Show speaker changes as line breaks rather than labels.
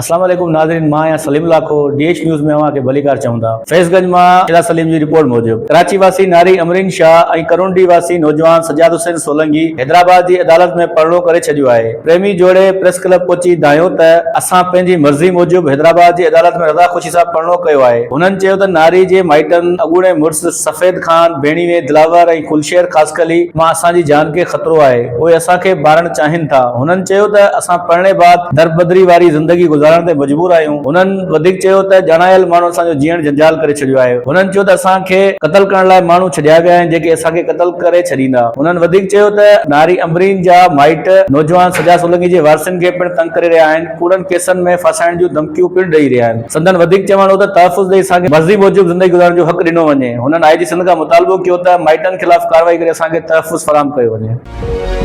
اسلام عليڪم ناظرين مان آهيان Saleem Lakho D H news ۾ اوهان کي ڀليڪار چئون ٿا فيض گنج مان شيلا سليم جي رپورٽ موجب ڪراچي واسي ناري امرين شاهه ۽ ڪرونڊي واسي نوجوان سجاد حسين سولنگي حيدرآباد جي عدالت ۾ پرڻو ڪري ڇڏيو آهي پريمي جوڙي پريس ڪلب پهچي دانهيو ته اسان پنهنجي مرضي موجب حيدرآباد جي عدالت ۾ رضا خوشي سان پرڻو ڪيو آهي هنن چيو ته ناري جي مائٽن اڳوڻي مڙس سفيد خان ڀيڻيوي دلاور ۽ گلشير خاصخيلي مان اسان جي جان کي خطرو آهي اهي اسان کي مارڻ چاهين ٿا هنن چيو ته اسان پرڻي بعد دربدري واري زندگي گذارڻ تي مجبور آهيون. هنن وڌيڪ چيو ته ڄاڻايل ماڻهن اسان جو جيئڻ جنجال ڪري ڇڏيو آهي. هنن چيو ته اسان کي قتل ڪرڻ لاء ماڻهو ڇڏيا ويا آهن جيڪي اسان کي قتل ڪري ڇڏيندا. هنن وڌيڪ چيو ته ناري امبرين جا مائٽ نوجوان سجاد سولنگي جي وارثن کي پڻ تنگ ڪري رهيا آهن، ڪوڙن ڪيسن ۾ ڦاسائڻ جون ڌمڪيون پڻ ڏئي رهيا آهن. سندن وڌيڪ چوڻ هو ته تحفظ ڏئي اسان کي مرضي موجب زندگي گذارڻ جو حق ڏنو وڃي. هنن آء جي سنڌ کان مطالبو ڪيو ته مائٽن خلاف ڪارروائي ڪري اسان کي تحفظ فراهم ڪيو وڃي.